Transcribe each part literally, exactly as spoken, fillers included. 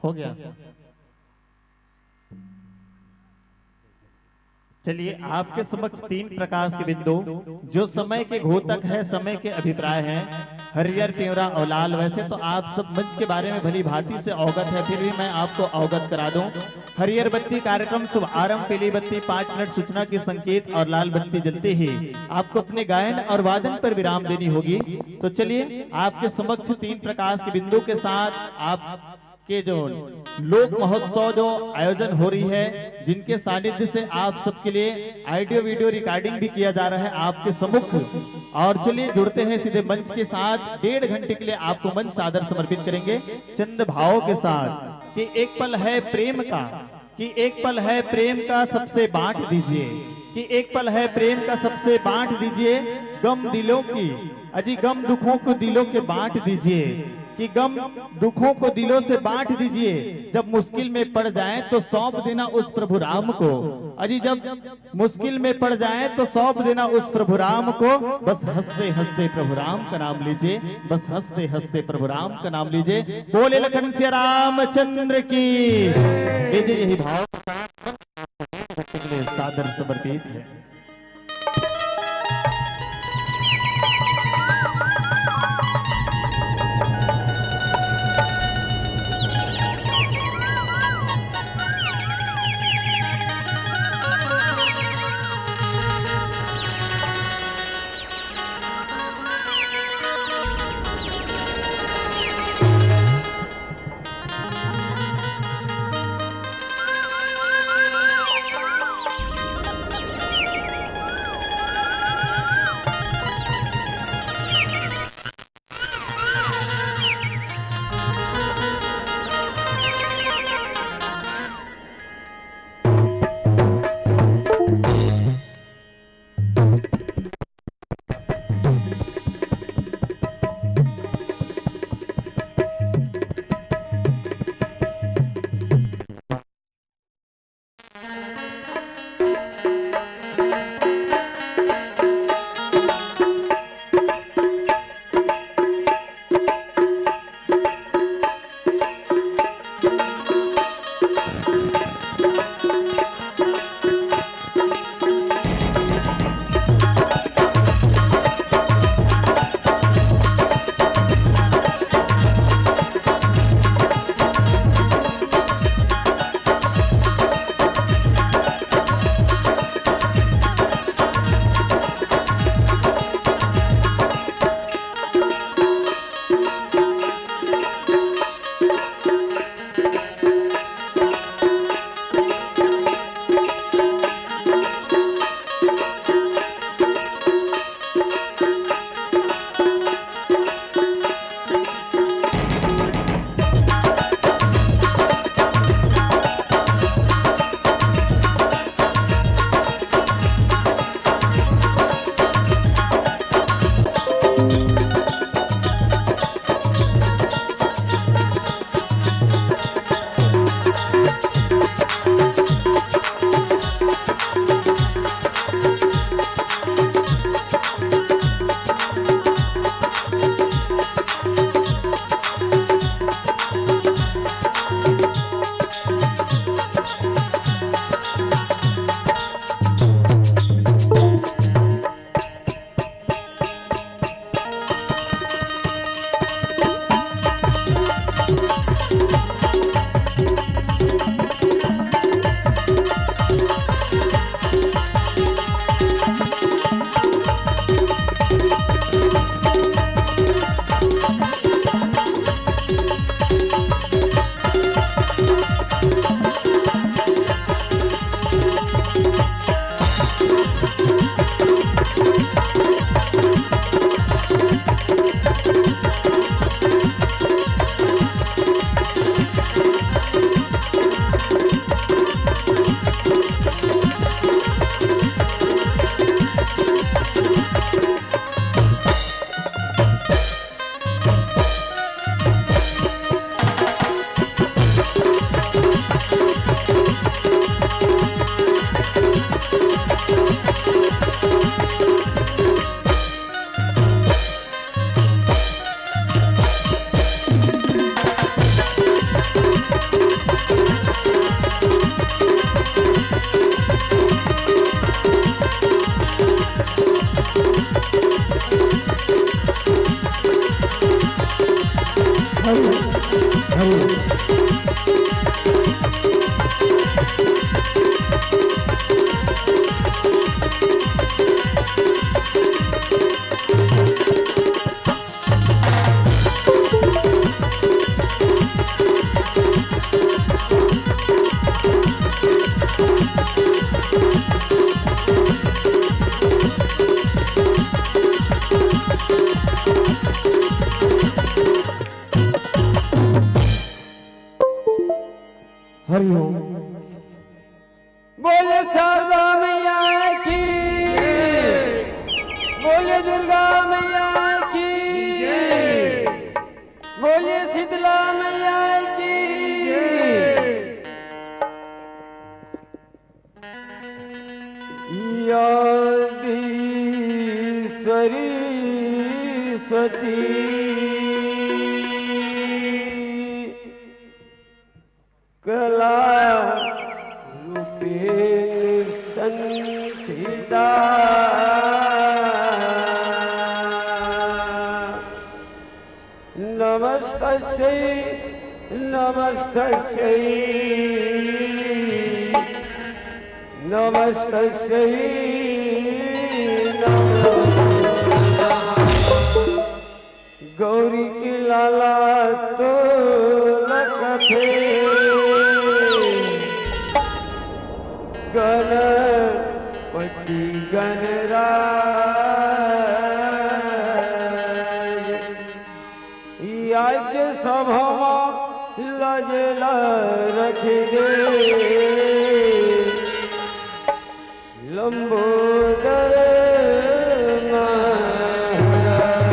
हो गया। चलिए, आपके समक्ष तीन प्रकाश के बिंदु, जो समय के घोतक है, समय के अभिप्राय हैं, हरियर, पिंवरा और लाल। वैसे तो आप सब मंच के बारे में भली भांति से अवगत है, फिर भी मैं आपको अवगत करा दूं। हरियर बत्ती कार्यक्रम शुभारंभ, पीली बत्ती पाँच मिनट सूचना के संकेत और लाल बत्ती जलते ही आपको अपने गायन और वादन पर विराम देनी होगी। तो चलिए, आपके समक्ष तीन प्रकाश के बिंदु के साथ आप के जो लोक महोत्सव जो आयोजन हो रही है, जिनके सानिध्य से आप सबके लिए ऑडियो वीडियो रिकॉर्डिंग भी किया जा रहा है आपके सम्मुख। और चलिए, जुड़ते हैं सीधे मंच के साथ। डेढ़ घंटे के लिए आपको मंच सादर समर्पित करेंगे चंद भावों के साथ कि एक पल है प्रेम का, कि एक पल है प्रेम का, सबसे बांट दीजिए, कि एक पल है प्रेम का, सबसे बांट दीजिए। गम दिलों की, अजी, गम दुखों को दिलों के बांट दीजिए, कि गम दुखों को दिलों से बांट दीजिए। जब मुश्किल में पड़ जाए तो सौंप देना उस प्रभु राम को। अजी, जब मुश्किल में पड़ जाए तो सौंप देना उस प्रभु राम को। बस हंसते हंसते प्रभु राम का नाम लीजिए, बस हंसते हंसते प्रभु राम का नाम लीजिए। बोले लखन सिया रामचंद्र की। लीजिए, यही भाव के साथ सादर समर्पित है। हरि ओम। बोले शारदा मैया की, बोले दुर्गा मैया की, बोले शीतला मैया की। या आदि सरस्वती कला रूपेण संस्थिता। नमस्तस्यै, नमस्तस्यै, नमस्तस्यै नमो नमः। गौरी के लाला तोला कथे गणपति गणराज। आय के सभा म लाज ला रख दे लंबोदर महाराज।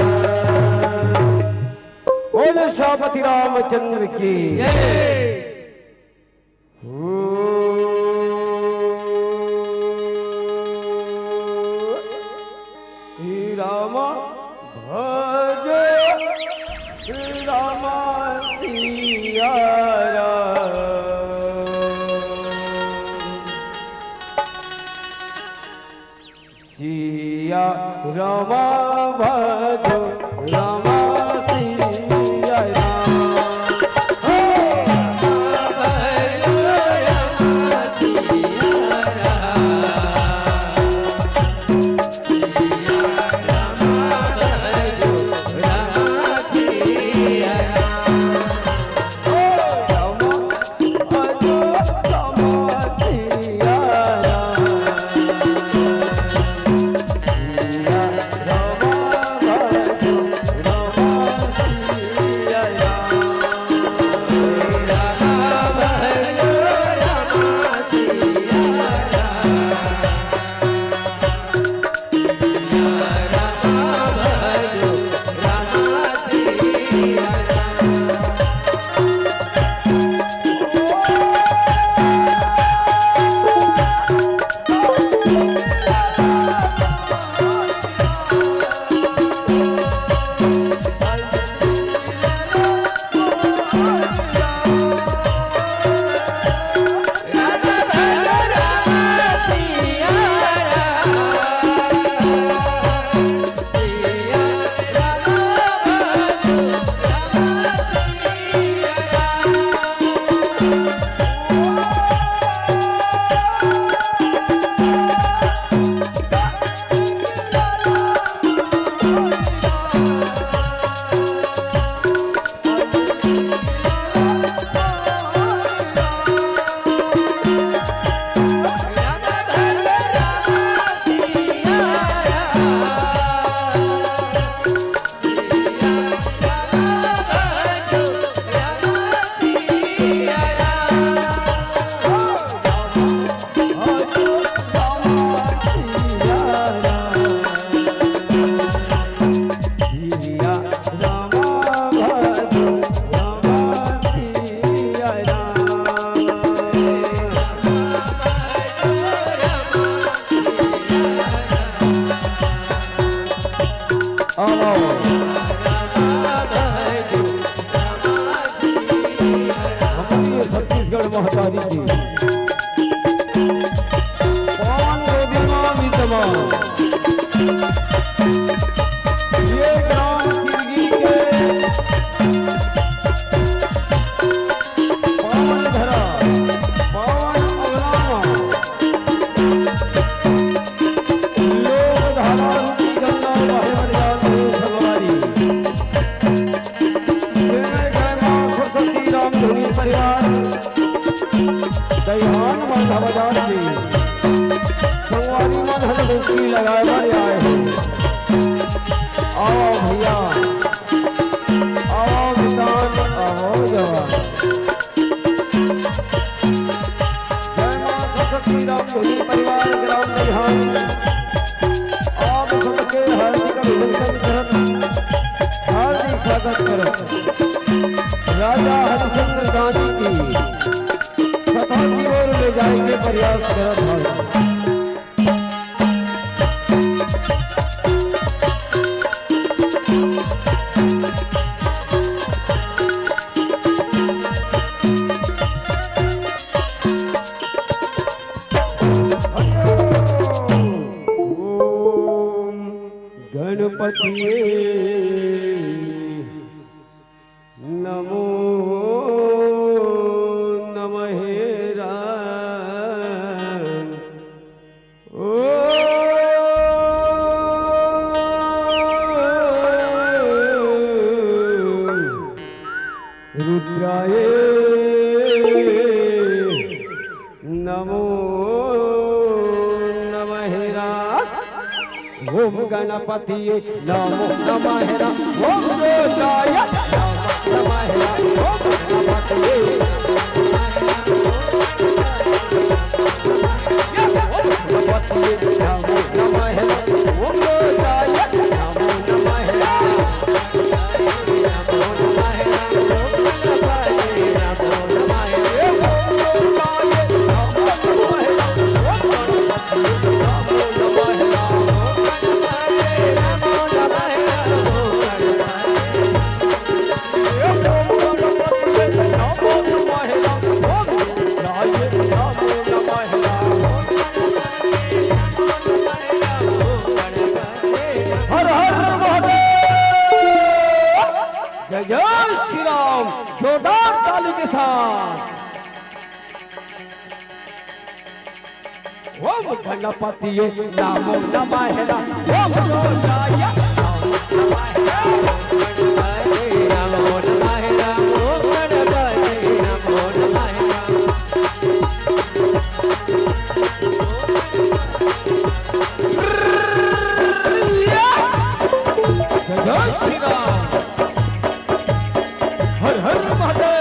बोल शाहपति रामचंद्र की। जय। श्री राम भज, श्री राम सिया राम। सिया राम भज, राम सिया राम। बाजार के संगवारी मन ह डुबकी लगाए बर आए हे। आओ भैया, आओ किसान, आओ जवान। जय मां सरस्वती राम धुनी परिवार ग्राम दहिहान। आप सबके हार्दिक अभिनंदन करत, हार्दिक स्वागत करत। राजा हरिश्चंद्र गांधी की कथा की ओर ले जाए के प्रयास करत हन। ओम गणपतिये नमो नमः। राम। ओम रुद्राय नमो नमः। राम। ओम गणपतिये नमो नमः। राम। ओम रुद्राय नमो नमः। राम। ओम गणपतिये नमो नमः। राम। ओम रुद्राय नमो नमः। राम। हर हर महादेव। जय जय श्री राम। जोरदार ताली के साथ। ओम गणपतिये नमो नमः। ओम रुद्राय नमो नमः। ओम गणपतिये नमो नमः। ओम गणपतिये नमो नमः। जय जय श्री राम। हर हर महादेव।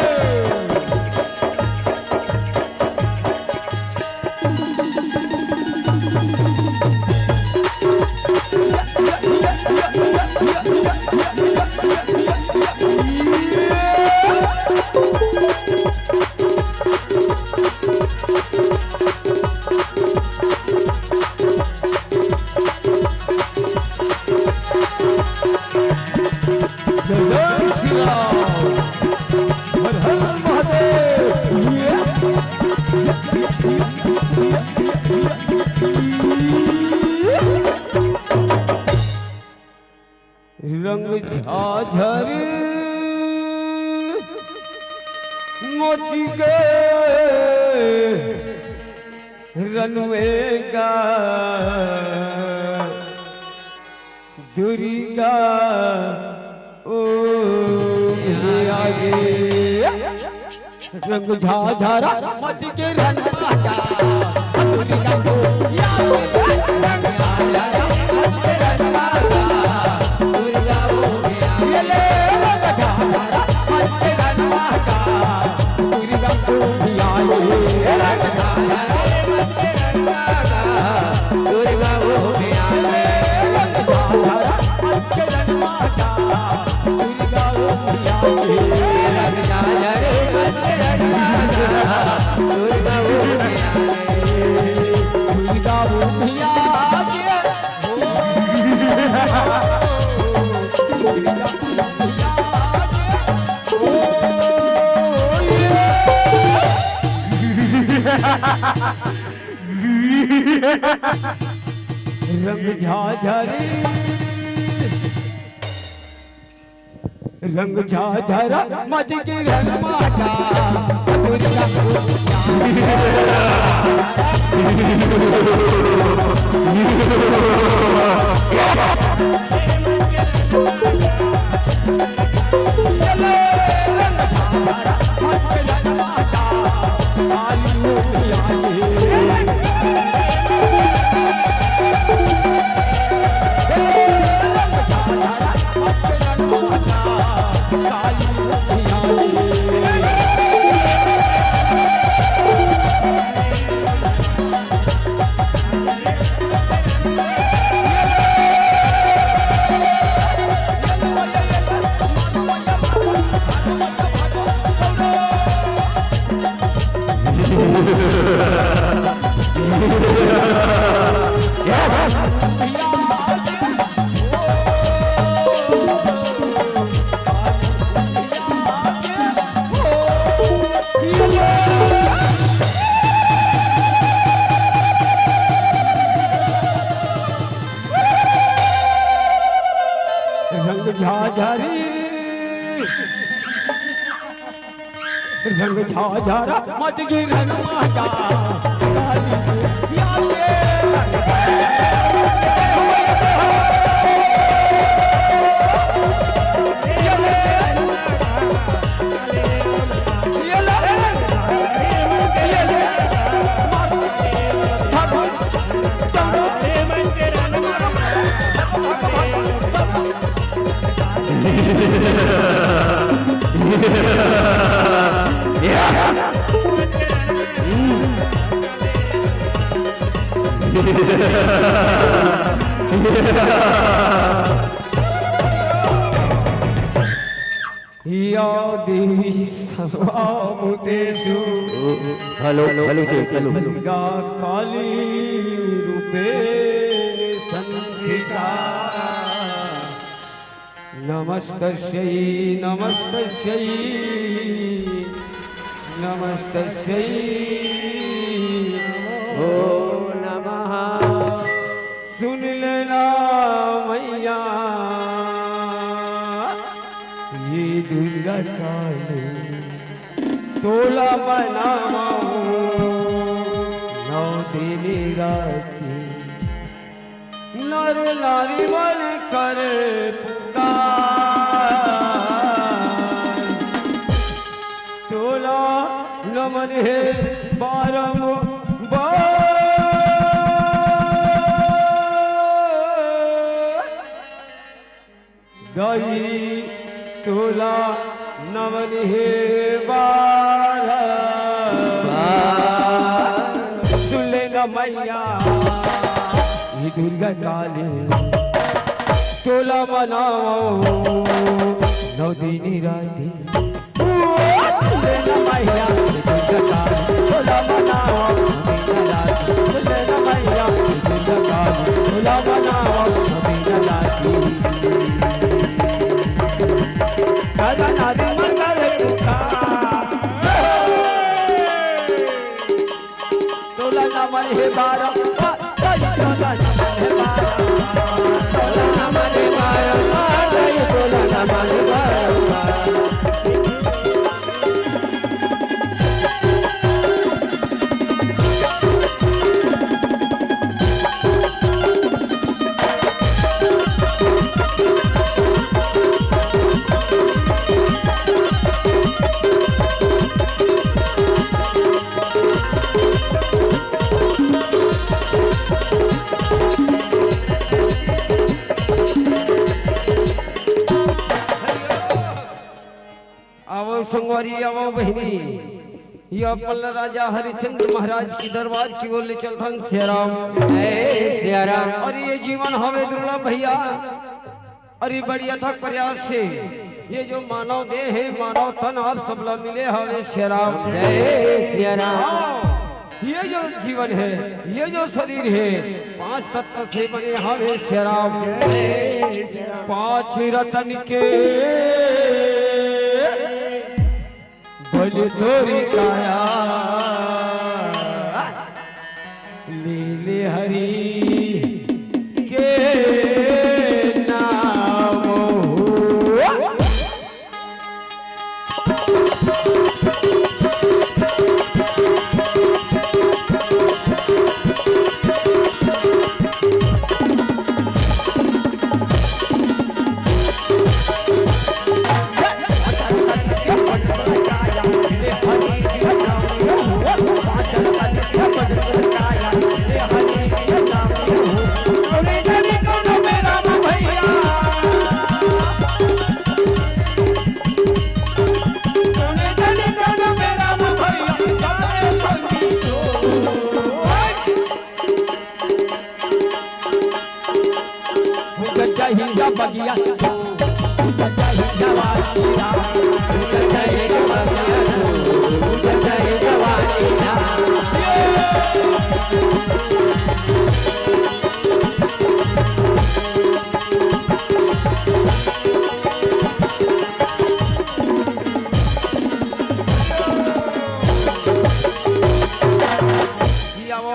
जय जय श्री राम। हर हर महादेव। रंग झाझर मच गे रनवे का दुर्गा ओ आगे। रंग झाझरा मच के रन माता, दुर्गा को या रंग झाझरा मच के रन माता, दुर्गा हो गया। ये ले रंग झाझरा मच के रन माता, दुर्गा को भी आए। रंग झाझरा मच के रन माता, दुर्गा हो गया। ये ले रंग झाझरा मच के रन माता, दुर्गा हो गया। रंग झाझरा मच के रन माता, दुर्गा हो गया। रंग झाझरी। रंग झाझरा मच के रन माता, दुर्गा पूजा। चले रंग झाझरा मच के रन माता, काली हो गई। रंग झाझरी, रंग झाझरा मच गे रंग माया। या देवी सर्वभूतेषु। Hello, hello, hello, hello. Durga Kali रूपे संस्थिता। नमस्तस्यै, नमस्तस्यै, नमस्तस्यै। ॐ नमः। सुन लेना मैया, ये दुर्गा काली तोला मनावं नौ दिन राति। नर नारी मन कर पुकार, तोला नमन हे बारंबार। दाई तोला नमन हे बार बार। सुन ले न मैया, ये दुर्गा काली तोला मनावं नौ दिन राति। सुन ले न मैया, ये दुर्गा काली तोला मनावं नौ दिन राति। सुन ले न मैया, ये दुर्गा काली तोला मनावं नौ दिन राति। तोला नमन हे बारंबार, तोला नमन हे बारंबार, तोला नमन हे बारंबार, तोला नमन हे बारंबार। आवव संगवारी, आवव बहिनी, ये अपन ल राजा हरिश्चंद्र महाराज की दरबार की ओर ले चलथन। सियाराम। जय सियाराम। अउ ये जीवन हवे दुर्लभ भैया, अउ ये बड़ी अथक प्रयास से ये जो मानव देह हे, मानव तन आप सब ला मिले हवे। सियाराम। जय सियाराम। हाँ। ये जो जीवन हे, ये जो शरीर हे, पांच तत्व से बने हवे। सियाराम। पांच रतन के बने तोरी काया, लीले हरि के नाम हो।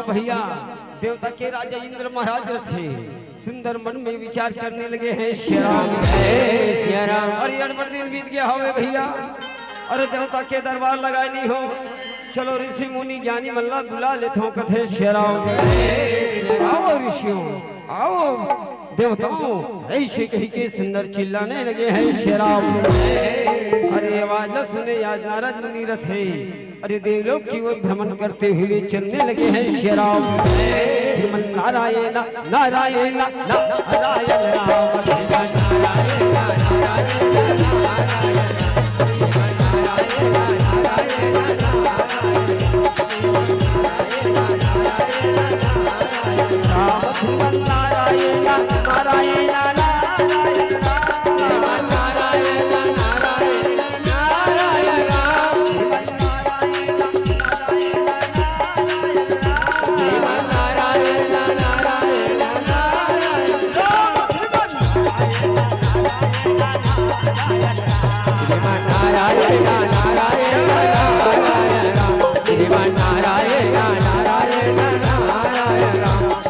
भैया, देवता के राजा इंद्र महाराज रथे, सुंदर मन में विचार करने लगे हैं, "श्री राम।" हे श्री राम। अरे, अड़बड़ दिन बीत गया हवे भैया। अरे, देवता के दरबार लगाए नहीं हो, चलो ऋषि मुनि ज्ञानी मन ला बुला लेथों, कथे, "श्री राम।" आओ ऋषियों, आओ देवताओं, ऐसे कही के सुंदर चिल्लाने लगे हैं, "श्री राम।" अरे, आवाज ला सुने, आज नारद मुनि रथे। अरे, देवलोक की ओर भ्रमण करते हुए चलने लगे हैं, "श्री राम।" श्रीमन नारायण, नारायण, नारायण राम, श्रीमन नारायण, नारायण, नारायण, श्रीमन नारायण, नारायण, नारायण, श्रीमन नारायण, नारायण, नारायण, राम, श्रीमन नारायण, नारायण, नारायण,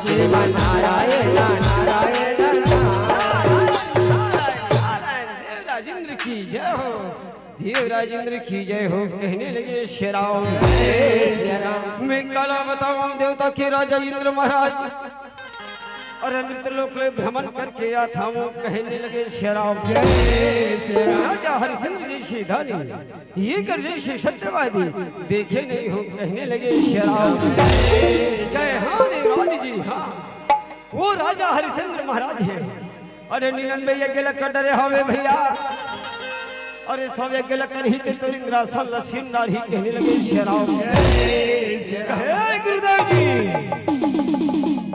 श्रीमन नारायण, नारायण, नारायण, राम, श्रीमन राजेंद्र की जय हो। देवराज इंद्र की जय हो, कहने लगे, "श्री राम।" मैं काला बताऊं देवता के राजा इंद्र महाराज, और अमृत लोक ले भ्रमण करके आता हूं, कहने लगे, "श्री राम।" जय श्री राम। राजा हरिश्चंद्र जैसे दानी, ये कर जैसे सत्यवादी, देखे नहीं हो, कहने लगे, "श्री राम।" जय हाँ देवराज जी, हाँ। वो राजा हरिश्चंद्र महाराज है। अरे नीलन भैया गेला कर डरे हवे भैया। अरे सब एक गेला कर ही ते तोर इंद्रासन लसीन नार ही कहने लगे, "श्री राम।" हे गुरुदेव जी,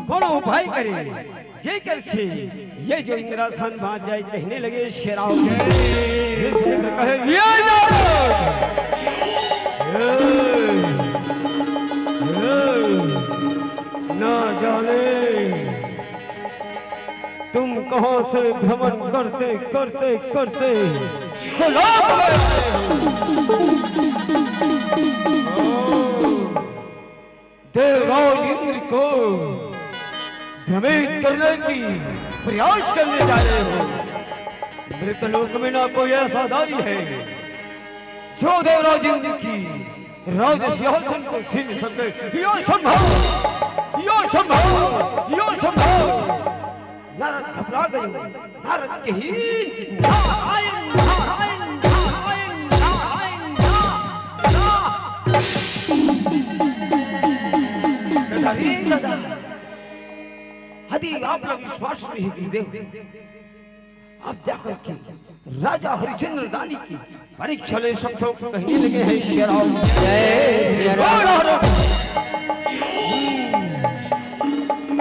कोनो उपाय करे, ये कर से, ये जो इंद्रासन बांच जाए, कहने लगे, "श्री राम।" ये से कहे, "ये नारद, ए, ए, ना जाने तुम कहां से भ्रमण करते, करते, करते गुलाब बन गए हो?" देवराज इंद्र को भ्रमित करने की प्रयास करने जा रहे हो। मृतलोक में ना कोई ऐसा दानी है जो देवराज इंद्र की राज सिंहासन को छीन सके। यो संभव, यो संभव, यो संभव। नारद घबरा गए। नारद कहे, "नारायण, नारायण, नारायण, नारायण, ना, ना।" दादा रे दादा, यदि आप लोग विश्वास नहीं गुरुदेव, आप जाकर के राजा हरिश्चंद्र दानी की परीक्षा ले सकते हो, कहने लगे हैं, "श्री राम।" जय श्री राम।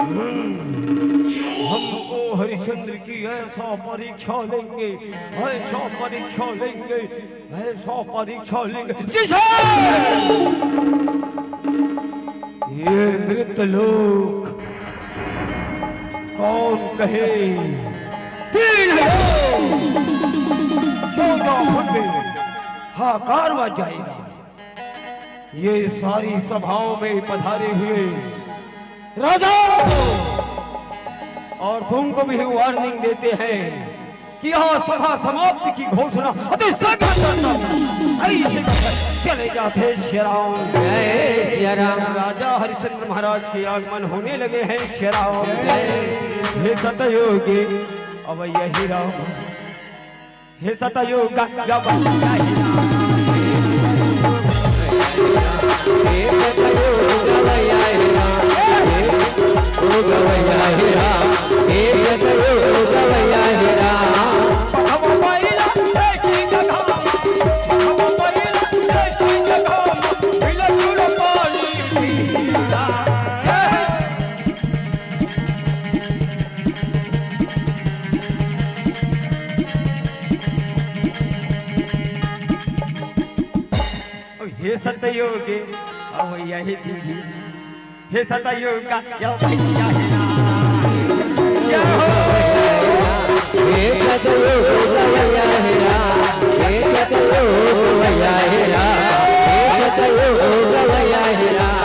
हम्म, हम्म, हमको हरिश्चंद्र की ऐसा परीक्षा लेंगे, ऐसा परीक्षा लेंगे, ऐसा परीक्षा लेंगे, जिसे ये मृत लोक कौन कहे, तीन लोक चौदह फुट में हाहाकार मच जाएगा। ये सारी सभाओं में पधारे हुए राजाओं को और तुमको भी वार्निंग देते हैं कि यहाँ सभा समाप्ति की घोषणा अति शीघ्र करना। ऐसे चले जाते श्री राम। जय श्री राम। राजा हरिश्चंद्र महाराज के आगमन होने लगे हैं। श्री राम। हे सतयुगी अब यही राम, हे सतयुग अब यही राम। हे सतयुगी अब यही दीदी, हे सतयुग का यो भैया हे राम। जय हो। हे सतयुग भैया हे राम, हे सतयुग भैया हे राम, हे सतयुग भैया हे राम।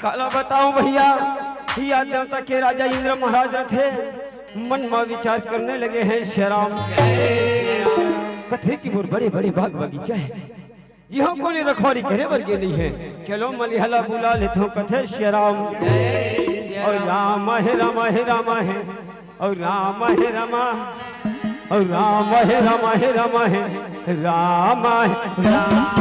काला बताओ भैया, या देवता के राजा इंद्र महाराज रथे, मन मा विचार करने लगे हैं श्री राम। कथे कि मोर बड़े बड़े बाग बगीचा है, जिहां कोनो रखवारी करे बर गे नइ हे। चलो मलिहा ला बुला लेथंव, कथे श्री राम। अउ राम हे, राम हे, राम हे। अउ राम हे, राम। अउ राम हे, राम हे, राम हे। राम हे, राम।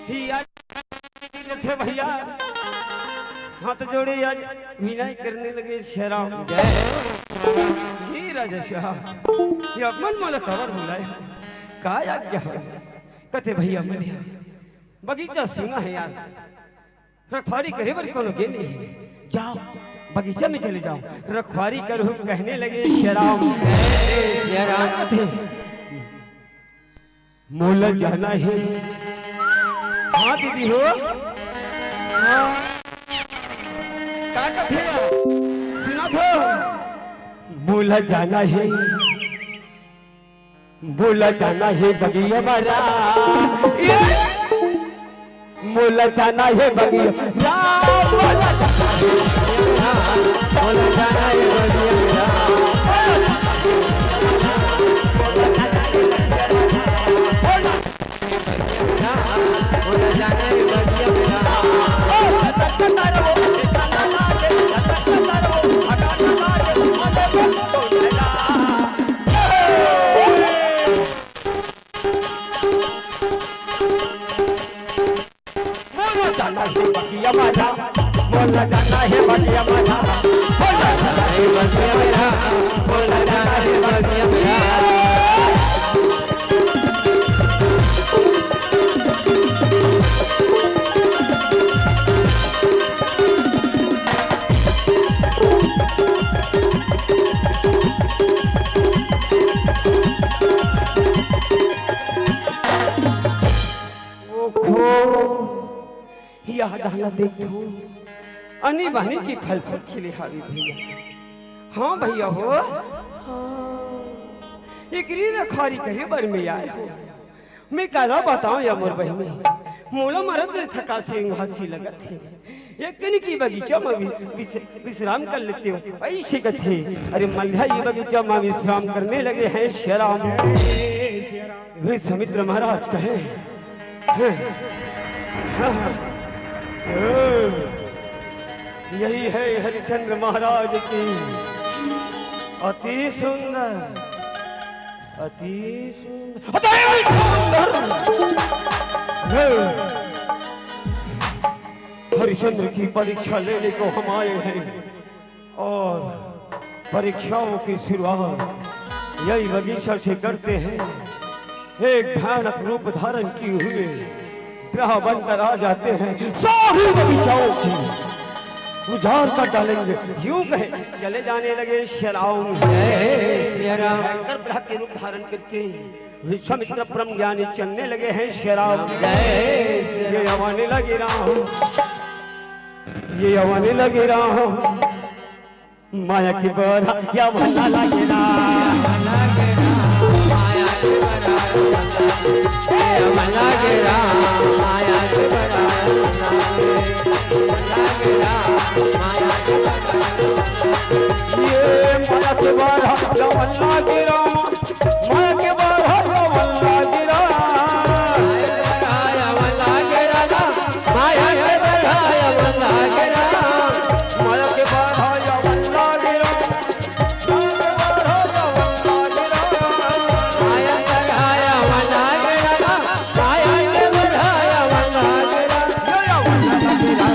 ही आज थे भैया, हाथ जोड़े आज विनय करने लगे श्री राम। जय। हे राजा साहब, ये अपन मोला काबर बुलाए? का आज्ञा हो? कथे भैया मलिहा, बगीचा सूना है यार, रखवारी करे बर कोनो गे नइ हे। जाओ, बगीचा में चले जाओ, रखवारी करहू कहने लगे श्री राम। श्री राम। कथे, मोला जाना हे। हाँ दीदी हो। हाँ। का कथे? सुनत हो? मोला जाना हे। मोला जाना हे बगिया मा राम। मोला जाना हे बगिया मा राम। मोला जाना हे बगिया मा राम। मोला जाना हे बगिया मा राम, मोला जाना हे बगिया मा राम, मोला जाना हे बगिया मा राम, मोला जाना हे बगिया मा राम। ओखो, या डाला देखथंव, आनी बानी के फल फूल खिले हावे भैया। हाँ भैया हो, हाँ। एकरी रखवारी करे बर में आए हो। मैं काला बताओ या मोर बहिनी, मोला मरत ले थकासी उहासी लगत हे। एक कनी की बगीचा में वि-, विस-, विश्राम कर लेते हो, ऐसे कथे। अरे मलिहा ये बगीचा में विश्राम करने लगे हैं श्री राम। विश्वामित्र महाराज कहे, यही है हरिश्चंद्र महाराज की अति सुंदर, अति सुंदर, अति सुंदर। हरिश्चंद्र की परीक्षा लेने को हम आए हैं। और परीक्षाओं की शुरुआत यही बगीचा से करते हैं। एक भयानक रूप धारण किए हुए ग्रह बनकर आ जाते हैं। सारी बगीचाओं की उजाड़ कर डालेंगे। यूं कहे चले जाने लगे श्री राम। भयंकर ग्रह के रूप धारण करके विश्वामित्र परम ज्ञानी चलने लगे हैं श्री राम। ये आवाने लगे राम, ये आवाने लगे राम। माया के बरहा या भला लागे ना। ये माया के बरहा या भला लागे ना। माया के बरहा या भला लागे ना। माया के बरहा या भला लागे ना। माया के बरहा या भला लागे ना।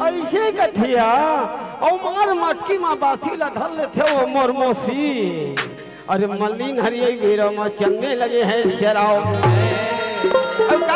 अइसे कथिया, अउ मार मटकी म बासी ला धर लेथे ओ मोर मौसी। अरे मलिन हरियई बेरा म चलने लगे हे शेराव।